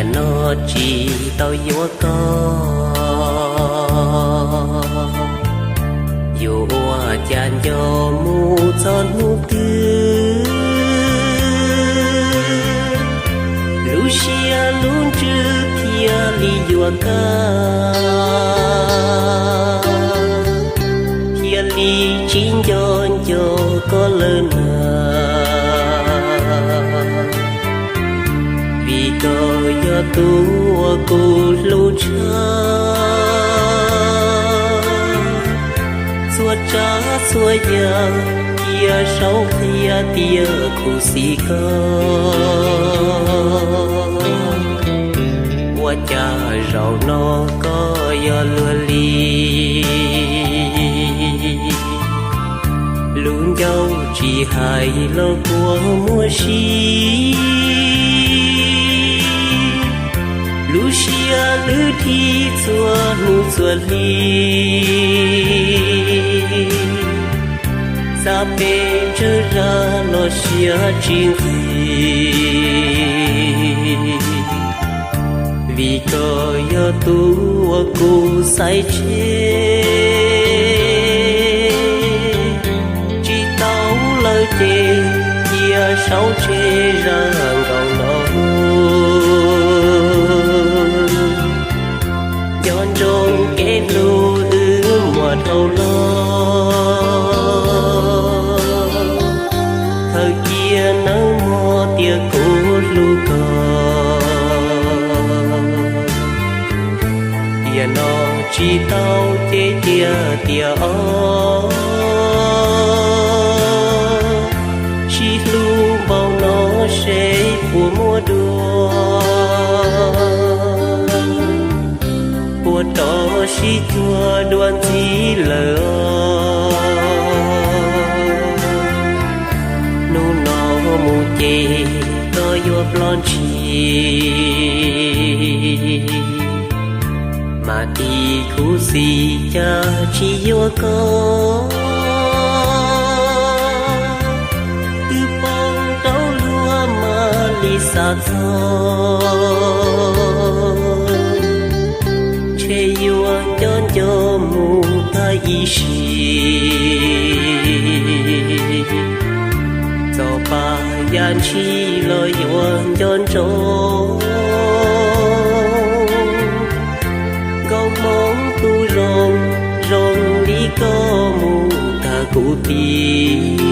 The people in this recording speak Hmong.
Tiam no tsis tau yuav koj, yuav ua cas nco mus txog hnub twg, lub siab lub ntsws thiaj li yuam kab, thiaj li tsis nco nco koj lawm na. Vim koj yog tus uas kuv hlub tshaj, txhua tsav txhua yam cia saum qhia tias khuv xim koj. Ua cas zaum no koj yog luag li, lub ncauj tsis hais los kua muag si, lub siab lwj dhi txhua hnub txhua hli, xav pes tsawg zaj los siab tsis nqig. Vim koj yog tus uas kuv xaiv tseg, tsis tau lawm ces cia saum tseg zaj nkaus no. Nco ntsoov kev hlub wb muaj dhau los, khaws cia nawb mog tias kuv hlub koj. Tiam no tsis tau ces cia tias os, sib hlub npaum no seb puas muaj dua, puas rov sib cuag dua ntxiv lawm os. Hnub no mus ces koj yuav ploj ntshis, mas tis khuv xim cas tsis yuav koj. Twb poob rau luag mam li xav txog, ntshe yuav nco nco mus tag ib sim. Txog pas yam ntshis los yuav nco ntsoov, nkauj hmoob tus zoo zoo li koj mus tag kuv tiag.